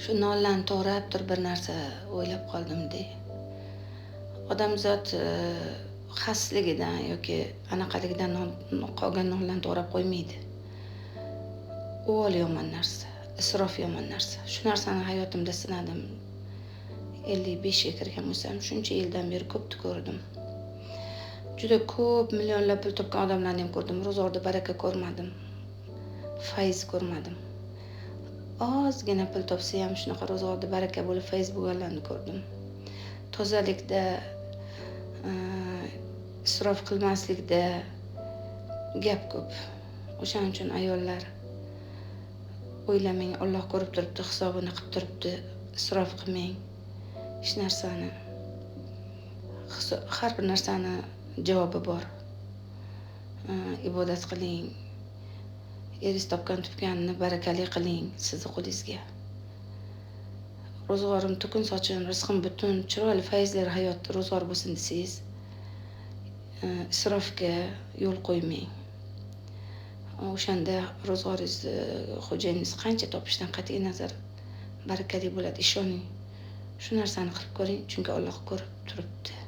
Shu nonlarni to'g'rab turib bir narsa o'ylab qoldim-da. Odamzod xasisligidan yoki anaqaligidan non, qolgan nonlarni to'g'rab qo'ymaydi. Uvol yomon narsa, isrof yomon narsa. Shu narsani hayotimda sinadim. 55 ga kirgan bo'lsam, shuncha yildan beri ko'pni ko'rdim. Juda ko'p millionlab pul topgan odamlarni ham ko'rdim. Ro'zg'orda baraka ko'rmadim. Fayz ko'rmadim. Ozgina pul topsa ham shunaqa ro'zg'orda baraka bo'lib fayz bo'lganlarni ko'rdim. Tozalikda, isrof qilmaslikda gap ko'p. O'shaning uchun ayollar, o'ylamang, Alloh ko'rib turibdi, hisobini qilib turibdi. Isrof qilmang hech narsani. Har bir narsani javobi bor. Ibodat qiling. Eringiz topgan tupganini barakali qiling sizni qo'lingizga. Ro'zg'orim to'kin sochin, rizqim butun, chiroyli fayzli hayot ro'zg'or bo'lsin desangiz, isrofga yo'l qo'ymang. O'shanda ro'zg'oringizni xo'jayiningiz qancha topishidan qat'iy nazar barakali bo'ladi, ishoning. Shu narsani qilib ko'ring, chunki Alloh ko'rib turibdi.